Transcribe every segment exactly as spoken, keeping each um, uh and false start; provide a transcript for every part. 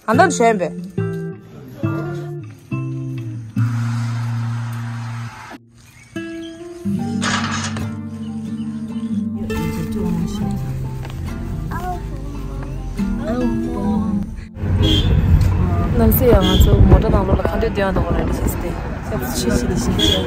ཨ་ནི་གཞན་པས། གནམ་སེ་ཡང་ང་ཚོ་མོ་ཊ་ནང་ལོགས་ལ་ག་འདྲས་སྡོད་ཡག་འདུག་ག་ལ་འདྲ་ཞིག་སྟེ། ཤ་ཚ་ཆེ་ཆེ་ལ་ཞིག་ཆེ།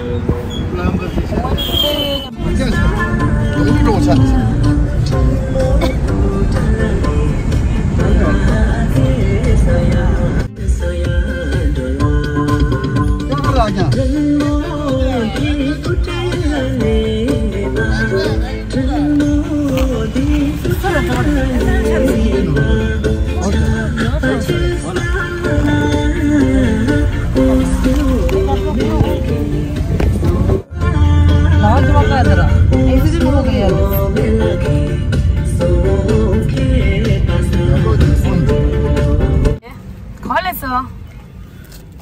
ག་ལ་སོང་།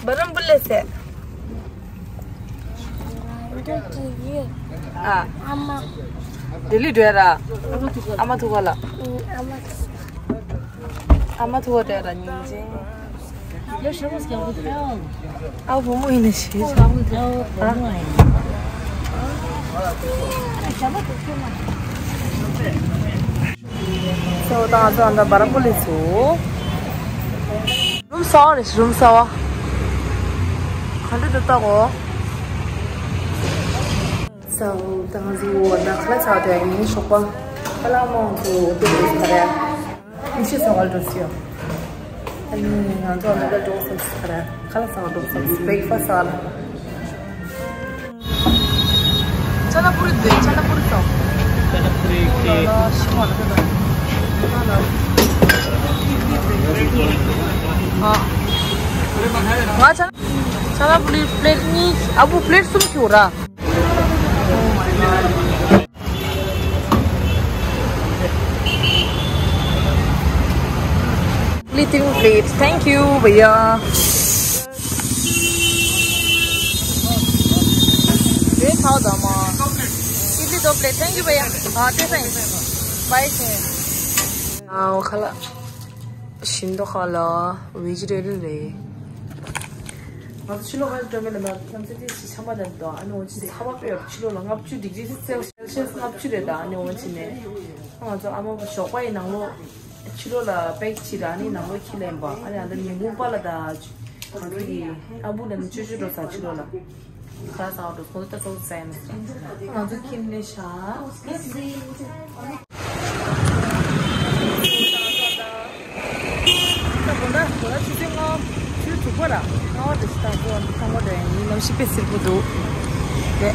འབའ་རམ་པུ་ལ་སོང་། ཨ། ཨ་མ། ལྡི་ལི་འགྲོ་ཡ་ར། ཨ་མ་ཐུག་ག་ལ། ཨ་མ་ཐུག་ག་ལ། ཨ་མ་ཐུག་ག་འགྲོ་ཡ་ར་ཉིན་ཅིག་ཨ་བུ་མོ་ཡིན་ན་ཤེས། ཨ། སོ་ད་ང་ཚོ་ཨ་མདའ་འབའ་རམ་པུ་ལ་སོང་། རུམ་གསར་པ་རེད། རུམ་གསར་པ། ག་འདྲ་འདུག་ལྟ་གོ། སོ་ད་ང་ཚོ་ཨ་མདའ་ཁ་ལག་ཟ་བར་འགྲོ་ཡ་ཡིན། ཞོགས་པ་ཁ་ལག་མང་པོ་འདུག་ག་རེད། ཉི་ཤུ་སོ་ག་ལ་འགྲོ་སྲིད་ཡོད། ཨ་ནི་ང་ཚོ་ཨ་མདའ་འགྲོ་སོང་ཟེར་ག་རེད། ཁ་ལག་ཟ་བར་འགྲོ་སོང་། བྷི་རེག་ཕ་སི་ཟ་བ་ལ། ཆ་ན་པུ་རི་དེ། ཆ་ན་པུ་རི་ཚོ། ཆ་ན་པུ་རི་ཀེ། ཨ་ལ་ཤི་མ་ལ་དེ་ལ། ཨ། ང་ཆ་ན། ཆ་ན་པུ་རི་པི་ལེཊ་གཉིས། ཨ་བུ་པི་ལེཊ་གསུམ་ཁྱེར་ར། Only three plates. Thank you, भैया. रे खाओ दामा. इडली दो प्लेट. Thank you, भैया. हाँ, ते सही. बाय से. हाँ, वो खाला. ཤིང་ཏོག་ཁ་ལ་བེ་ཇི་ཊེ་རི་ཡན་རེད། ང་ཚོ་ཕྱི་ལོགས་ཁ་ལ་འགྲོ་མེད་ལ་ན་གནམ་ས་དེ་ཞིག་ཆམ་པ་དང་དང་ཨ་ནི་འོ་ཅི་དེ་ཚ་བ་དཔེ་ཡོད། ཕྱི་ལོགས་ལ་ལྔ་བཅུ་ཌིག་རི་སེལ་ཤི་ཡས་ལྔ་བཅུ་རེད། ད་ཨ་ནི་འོ་ཅི་ནས་ང་ཚོ་ཨ་མ་ཞོགས་པ་ཡི་ནང་ལོགས་ཕྱི་ལོགས་ལ་པེག་བྱས་ར་ཨ་ནི་ནང་ལོགས་ཁྱི་ལེན་པ། ཨ་ནི་ཨ་ད་ཉིན་གུང་པ་ལ་ད་ང་ཚོ་གི་ཨ་བུ་ལ་ནི་ཅོ་ཅོ་འགྲོ་ས་ཕྱི་ལོགས་ལ། ཁ་སང་འགྲོ་ཁོང་ཚོ་ད་ཚོགས་ཟ་ཡ་མ་ཟ། ང་ཚོ་ཁྱིམ་ནས་ཤ། ད་དགོང་དག་དགོང་དག་ཆུ་ཚོད་ལྔ། ཆུ་ཚོད་དྲུག་པ་ར། ལྔ་པ་དེ་ཞིག་ད་ཚོགས་འདུ་ཚང་མ་འགྲོ་ཡ་ཡིན། གནམ་གཤིས་དཔེ་བསིལ་པོ་འདུག་དེ།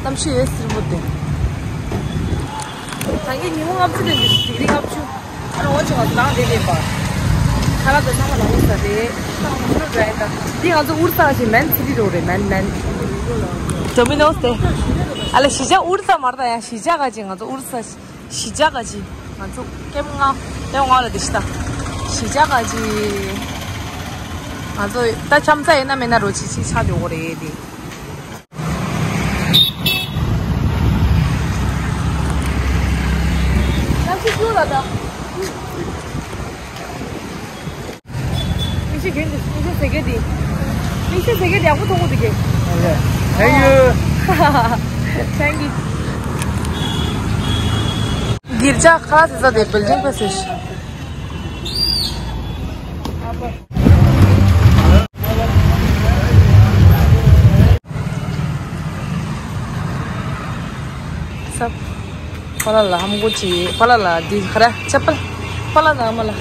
གནམ་གཤིས་ཡོད་བསིལ་པོ་དེ། ད་གིན་ཉིན་མོ་ལྔ་བཅུ་དེ་འདི་ཌིག་རི་ལྔ་བཅུ། ཨ་རོ་ཅོ་ང་ཚོ་ནང་དེ་དེ་པ། ཁ་ལག་དེ་ཚང་མ་ནང་ལ་ཟ་རེད། ད་ང་ཚོ་འགྲོ་ཡ་ད། འདི་ང་ཚོ་ཨུར་ས་ཞིག་མན་ཚི་རི་རོ་རེད། མན་མན། ཌོ་མི་ནོ་སི་དེ། ཨ་ལེ་གཞིས་ཆགས་ཨུར་ས་མ་རེད་ད། ཡང་གཞིས་ཆགས་ག་ཅིག་ང་ཚོ་ཨུར་ས་གཞིས་ཆགས་ག་ཅིག་ང་ཚོ་ཀེམ་ལྔ་ཀེམ་ལྔ་ལ་དེ་ཤི་ད། གཞིས་ཆགས་ག་ཅིག་ང་ཚོ་ད་འཆམ་ས་ཡིན་ན་མེད་ན་རོ་ཅིག་ཅིག་ཆགས་འགྲོ་གི་རེད་དེ། ནམ་ཞིག་ཀྱུ་ལ་ད། མིག་ཤེལ་གྱོན་འདུག་མིག་ཤེལ་ཟེར་མཁན་དེ། མིག་ཤེལ་ཟེར་མཁན་དེ་ཡག་པོ་མཐོང་གི་འདུག་གས། Thank you. Thank you. གིར་ཇ་ཁ་ཟེར་ས་དེ་བིལ་ཌིང་དཔེ་བཟོས་ཤག་ས། ཕ་ལ་ལ་ཧམ་གོ་ཅི། ཕ་ལ་ལ་འདི་ཁ་ར་ཅ་པལ། ཕ་ལ་ལ་ཧམ་ལ།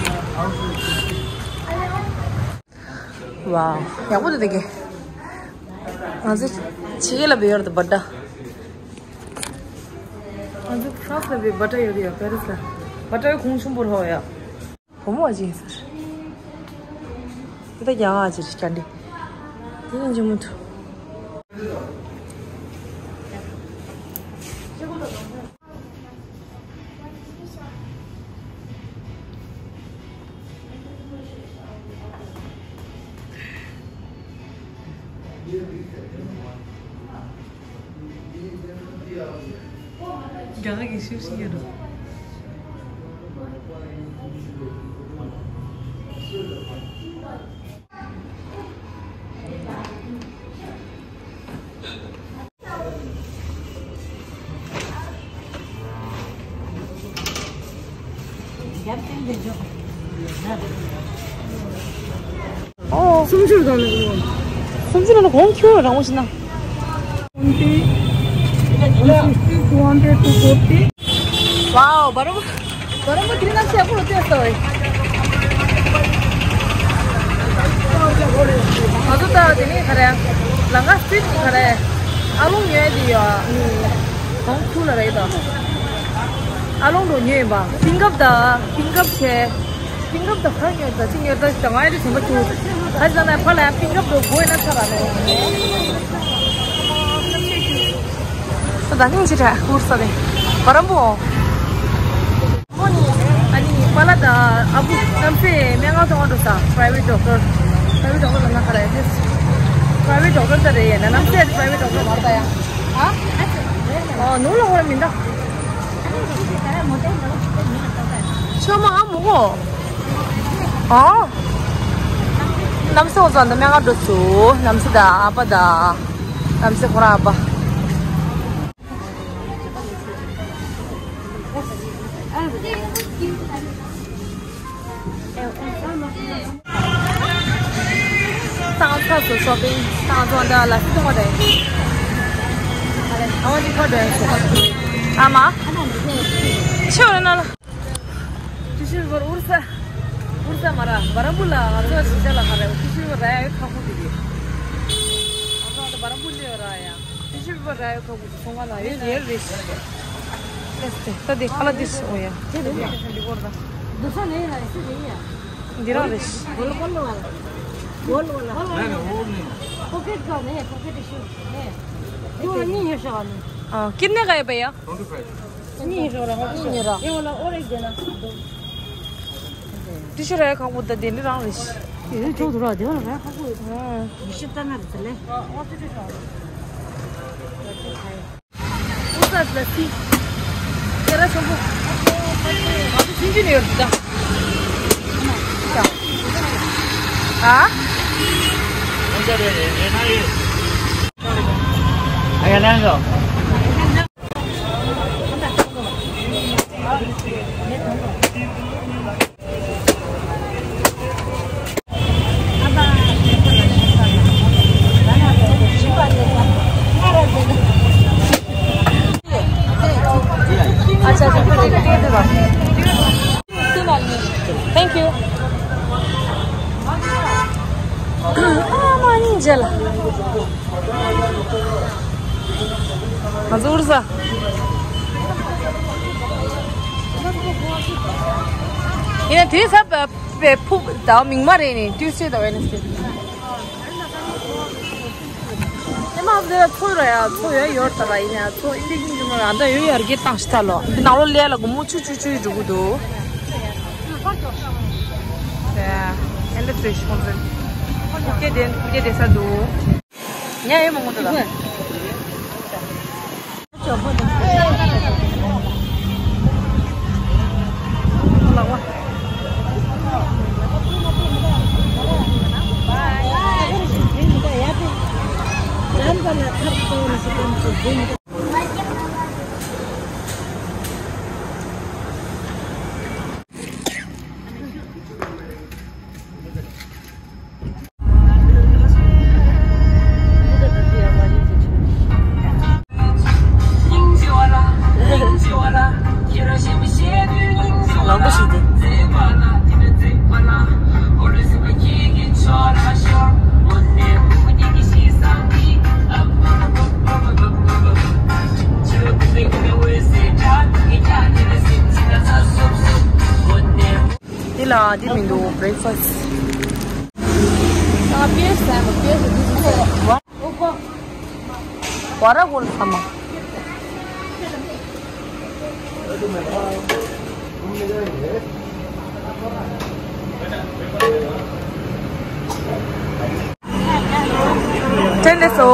Wow, ཡག་པོ་འདུག་དེ་གས། ང་ཚོ་ཕྱི་རྒྱལ་ལ་བུད་ཡོད་རེད་བྷ་ཊ། ང་ཚོ་ཧྥ་རན་སི་ལ་བུད་བྷ་ཊ་ཡོད་རེད་ཡ། པེ་རི་སི་ལ་བྷ་ཊ་ཡོད་གོང་ཆུང་པོ་རེད་ཡ། བུ་མོ་ཨ་ཅེ་ཡིན་ཟེར། དེ་ད་རྒྱ་གར་ཨ་ཅེ་རེད་ཀྱང་འདི། དེ་ཡང་འཇུ་མི་ཐུབ། རྒྱ་གར་གྱི་ཤུགས་ཤིག་ཡོད་འགྲོ། ཨོ། སུམ་ཅུ་རེ་བཏང་ནས། སུམ་ཅུ་ལ་གོང་ཁྱོད་རང་མོ་ཞིག་ན། Twenty, one fifty, two hundred, two forty. Wow, བ་རམ་བ་རམ་བུ་དེ་ན་ཆེ་པོ་ལ་བལྟས་སོ། ང་ཚོ་ད་དེ་ནས་ག་རེ། ལང་ཀ་སི་ཊི་རིཊ་ག་རེ། ཨ་ལོང་ཉོས་དེ་ཡོད། གོང་ཁྱོད་ལ་རེད་དོ། ཨ་ལོང་དུ་ཉོས་ཡིན་པ། པིང་ཀབ་དང་པིང་ཀབ་བྱས། པིང་ཀབ་དང་ག་ཉོས་དང་ཅི་ཉོས་དང་ཞིག་ང་ཡི་དེ་བྱུང་བ་བྱུང་། ད་ཞག་ན་ཕ་ལ་པིང་ཀབ་དུ་དགོས་ན་ཚ་ར་ནས། ད་ད་ནིང་ཅི་ར་ཧུར་ས་རེད། བ་རམ་བུ། ཨ་ནི་པ་ལ་དང་ཨ་བུ་གནམ་སའི་སྨན་ཁང་ཐོག་འགྲོ་ས། པ་རའི་ཝེཊ་ཌོག་ཊར། པ་རའི་ཝེཊ་ཌོག་ཊར་ལ་ན་ག་རེ། པ་རའི་ཝེཊ་ཌོག་ཊར་ད་རེད་ཡ་ན། གནམ་སའི་པ་རའི་ཝེཊ་ཌོག་ཊར་མ་རེད་ད་ཡ། ཨ། ཨ་ནུ་ལ་ཧོར་མིན་ད། ཆོས་མ་ཨ་མོ་གོ། ཨ། གནམ་སའི་འོ་ཙང་ད་སྨན་ཁང་འགྲོ་ཚུལ། གནམ་སའི་ད་ཨ་པ་ད། གནམ་སའི་ཁོ་རང་ཨ་པ། སང་ཚགས་སུ་ཤོ་པིང་སང་ཚོང་འདྲ་ལ་སི་ཏོང་བ་རེད། ཨ་ལེ་ཨ་བ་ནི་ཁོ་འདྲ་ཡོད་ཟེར། ཨ་མ། ཆེ་བ་རེད་ན་ལ། ཏི་ཤུ་པེ་པར་ཨུར་ས། ཨུར་ས་མ་ར་བ་རམ་བུ་ལ་ང་ཚོ་ཞིང་ཆ་ལ་ཁ་རེད། ཏི་ཤུ་པེ་པར་ར་ཡ་ཁ་ཁུ་དི་དི། ང་ཚོ་ང་ཚོ་བ་རམ་བུ་ལི་ར་ཡ། ཏི་ཤུ་པེ་པར་ར་ཡ་ཁ་ཁུ་དི་སོང་བ་ལ་ཡོད་ཡོད་རེད། ད་དེ་ཁ་ལ་དི་སོ་ཡ། འདི་རང་རེད། འདི་རང་རེད། ཨ། ཀིར་ནི་ག་ཡོད་པ་ཡ། ཏི་ཤུ་ར་ཡ་ཁ་ཁུ་ད་དེ་ནི་རང་རེད། ཨ། ཨུ་ས་ལ་སི། ཁྱེད་རང་ཆེན་པོ། ང་ཚོ་ཆུང་ཆུང་ནས་ཡོད་འདུག་ད། ཨ། ཨ་ཡ་ལན་ལོ། Thank you. ཨ་མ་ནི་མཇལ། ང་ཚོ་ཨུར་ས། ཡིན་ན་དེ་ས་བ་བའི་ཕུག་ད་མིང་མ་རེད་ནི། Tuesday དང་Wednesday། ཨེ་མ་འདི་ཚོ་ར་ཡ་ཚོ་ཡ་ཡོད་ད་ར། ཡིན་ཡ་ཚོ་ཨིན་དེ་ཡིན་རྒྱུ་མ་ར། ད་ཡོད་ཡ་རྒྱས་བཏང་ཤི་ད་ལོ། འདི་ནང་ལོ་ལས་ལ་སྒོར་མོ་བཅུ་བཅུ་བཅུ་ཡི་འགྲོ་གི་འདུག་ཨེ་འདི་བྲོས་ཤི་ཁོང་ཚོ་ཁུག་ཀྱེ་དེ་ཁུག་ཀྱེ་དེ་ས་འདུག་ཉ་ཡོད་མ་ངོ་ད་ད། ལམ་པོ་ཞིག་འདུག་འདི་ལ་འདི་མི་འདུག breakfast། ཨ་པེ་སེམ་པེ་སེམ། བ་ར་གོལ་ས་མ། ཐེན་ལེ་སོ།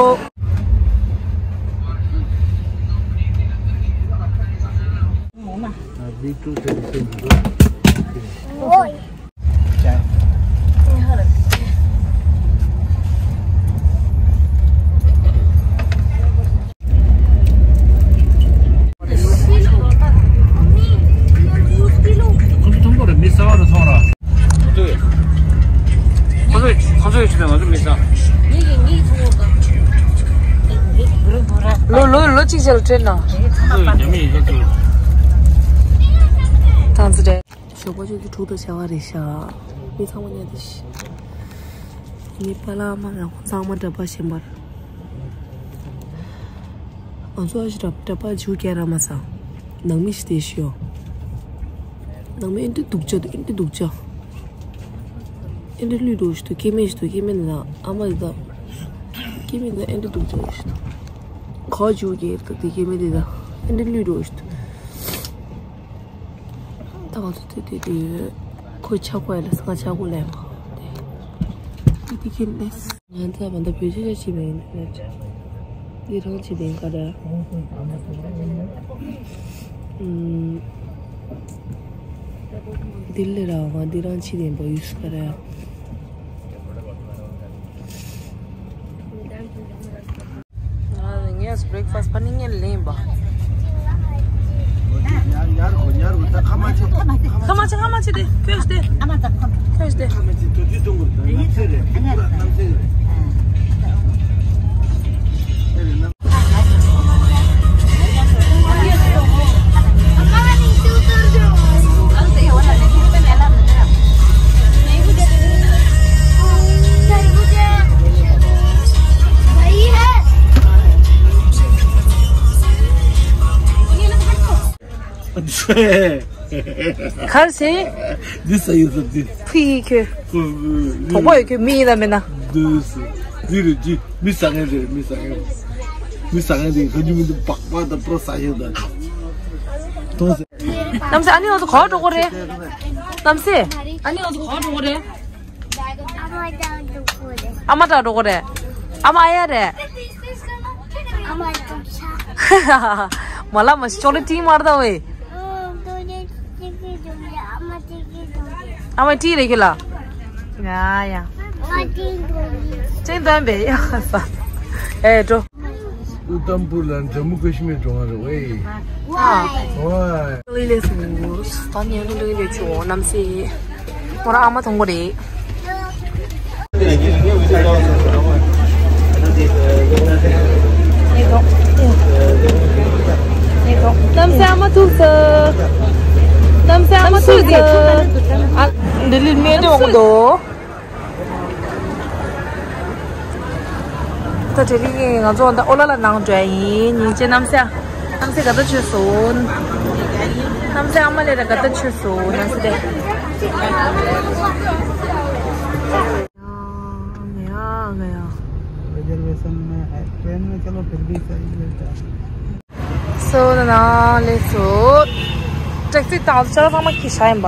ཨོའི། ང་ཚོ་མི་ཚང་། ལོ་ལོ་ལོ་གཅིག་ཅར་ལ་ཁྲིད་ན། ཚང་མ་རྒྱ་མི་ཡིན་ཚུལ། ཐང་ཚི་དྲན། ཞོགས་པ་ཆུ་ཚོད་དྲུག་དང་ཕྱེད་ཀ་རེད་ཤག་མི་ཚང་མ་ཉལ་ཏེ་ཤི། ངའི་པཱ་ལགས་ཨ་མ་ལགས་ཁོང་ཚང་མ་འདྲ་པར་བཞེངས་པར། ང་ཚོ་ཨ་ཞིག་འདྲ་པར་འཇུ་རྒྱལ་ར་མ་ཚང་། ནང་མི་ཞིག་དེ་ཤི་ཡོ། ནང་མི་ཨེ་འདྲ་སྡུག་ཅག་འདུག་ཨེ་འདྲ་སྡུག་ཅག་ཨེ་འདྲ་ལུས་འགྲོ་ཞིག་འདུག་སྐྱེ་དམན་ཞིག་འདུག་སྐྱེ་དམན་དེ་དང་ཨ་མ་དེ་དང་། སྐྱེ་དམན་དེ་དང་ཨེ་འདྲ་སྡུག་ཅག་ཞིག་འདུག་ག་འཇུ་རྒྱལ་འདུག་དེ་སྐྱེ་དམན་དེ་དང་ཨེ་འདྲ་ལུས་འགྲོ་ཞིག་འདུག་ད་ང་ཚོ་དེ་དེ་དེ་ཁོའི་ཆ་ཁོ་ཡ་ལ་ང་ཆ་ཁོ་ལ་ཡ་མ་དེ་དེ་ཁྱེར་ནས། ང་ཚོ་མ་ད་བོད་ཆས་ཅིག་མེད་ནས་འདི་རང་ཅིག་དེ་ག་རེ། ཨུམ། འདི་ལས་ར་བ་འདི་རང་ཅིག་དེ་བོ་ཡུས་ག་རེ། ངས་བྷི་རེག་ཕ་སི་ཕ་ནི་ངས་ལེན་པ། ཉར་གོ་ཉར་གོ་ད་ཁ་མ་ཆེ། ཁ་མ་ཆེ་ཁ་མ་ཆེ་དེ་ཁོས་དེ། ཁོས་དེ། ཁ་མ་ཆེ་དུ་དུ་དུ་གུར་ད་ནམ་ཚེ་རེད། ནམ་ཚེ་རེད། གར་སེ། འདི་ས་ཡོད་ས་འདི། ཕི་ཡི་ཁྱོད། དོག་པ་ཡོད་ཁྱོད་མི་ཡིན་ན་མིན་ན། འདི་སུ། འདི་རེད་འདི། མི་ཟ་མཁན་རེད། མི་ཟ་མཁན་རེད། མི་ཟ་མཁན་དེ་ག་ཉུང་མི་འདུག་སྦག་སྦག་དང་པྲོ་ཟ་ཡོད་ད། གཏོང་ཟེར། གནམ་སེ་ཨ་ནི་ང་ཚོ་ག་པར་འགྲོ་དགོས་རེད། གནམ་སེ། ཨ་ནི་ང་ཚོ་ག་པར་འགྲོ་དགོས་རེད། ཨ་མ་འདྲ་འགྲོ་དགོས་རེད། ཨ་མ་ཨ་ཡ་རེད། མ་ལ་མ་ཤི་ཅོག་ལེ་ཊི་མར་ད་ཝེ། ཨ་མ་ཊི་རེད་ཁྱོད་ལ། ཡ་ཡ། ཅན་དོན་པེ་ཡ་ས། ཨེ་འགྲོ། ཨུ་དམ་པུར་ལ་ཇམ་མུ་ཀ་ཤི་མིར་འགྲོ་བ་རེད་ཝེ། ཨ། ཝེ། ལི་ལི་སུ། ད་ཉལ་ལི་ལི་ཆུ་གནམ་སེ། མོ་ར་ཨ་མ་མཐོང་གོ་རེད། གནམ་སེ་ཨ་མ་ཐུག་སོང་། གནམ་སེ་ཨ་མ་ཐུག་སོང་། ཨ། འདི་ལི་མེ་དེ་འོང་དོ། ད་དེ་རིང་ང་ཚོ་ད་ཨོ་ལ་ལ་ནང་འགྲོ་ཡ་ཡིན། ཉིན་བྱེད་གནམ་སེ། གནམ་སེ་ག་ད་ཆོད་སོང་། གནམ་སེ་ཨ་མ་ལེ་ར་ག་ད་ཆོད་སོང་གནམ་སེ་དེ། ཡ་ཡ། रिजर्वेशन में है, ट्रेन में चलो फिर भी सही रहता है। སོ་ན་ལེ་སོ། ཊེག་སི་དང་ཅ་ལག་ཚང་མ་ཁྱེར་བཞག་ཡིན་པ།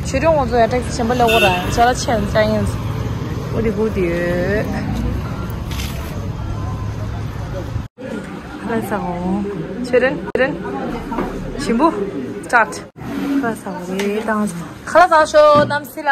ཆོས་སྒྲོན་ང་ཚོ་ཡང་ཊེག་སི་ཆེན་པོ་ལེན་དགོས་ར་ཡིན། ཅ་ལག་ཆེན་ཅང་ཡིན། འོ་དེ་སྒུག་དེ་ཡོད། ལ་ས་འོ། ཆོས་སྒྲོན། ཆོས་སྒྲོན། ཞིམ་པོ། སི་ཊར་ཊི། ལ་ས་འོ་རེད་དང་། ཁ་ལག་བཟང་ཤོག་གནམ་སེ་ལ།